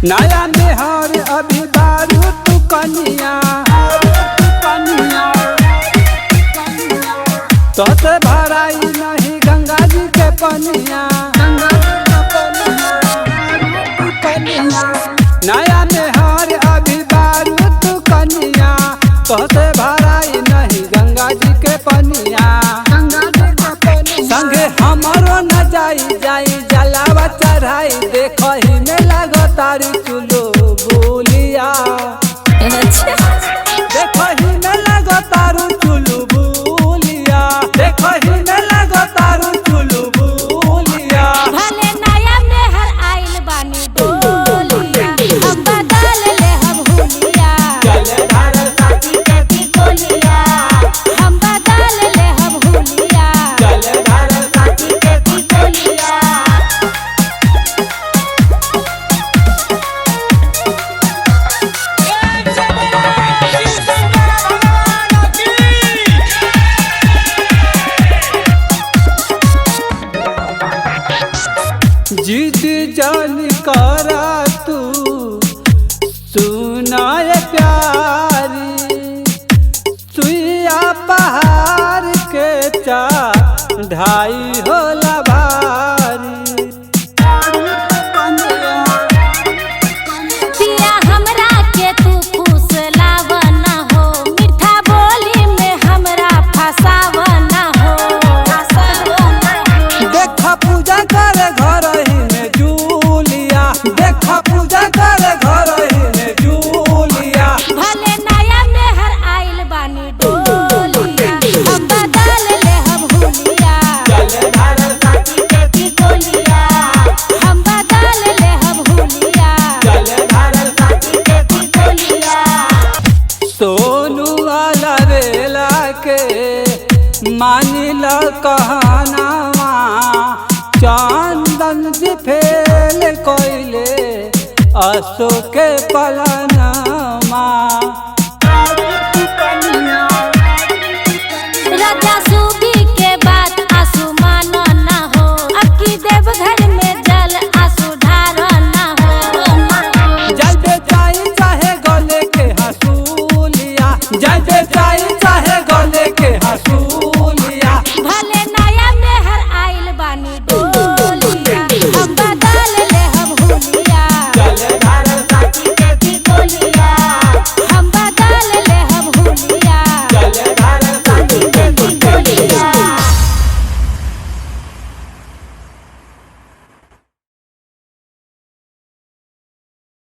नया मेहर अभी बारू तू कनिया, तोते भराई नहीं गंगा जी के पनिया। नया मेहर अभी बारू तू कनिया, तोते भराई नहीं गंगा जी के पनिया। संगे हमरो न जाई जाई जलावा चढ़ाई, देखही में लागो तारी चुलो बोलिया। देखही में लागो तारू चुलू बोलिया, देखही में लागो तारू चुलू बोलिया। भले नया मेहर आइल बानी डोलिया, हम बदल ले हम हुलिया। चले धार साथी के टिकोलिया, हम बदल ले हम हुलिया। चले धार साथी के टिकोलिया। जिद जान करा तू सुनाए प्यारी, सुइया पहाड़ के चा ढाई होला भारी। पिया हमरा के तू फुसलाव ना हो, मीठा बोली में हमरा फसाव ना हो। देखा पूजा करे घर ही में जूलिया, देखा पूजा करे घर ही में जूलिया। भले नया मेहर आइल बानी डोलिया, हम बदल ले हम हुलिया। चले धार साथी के टिकोलिया, हम बदल ले हम हुलिया। चले धार साथी के टिकोलिया। सोनू वाला वेला के मानिल कहनावा, चंदन जी फेल कोइले अशोक के पलनमा।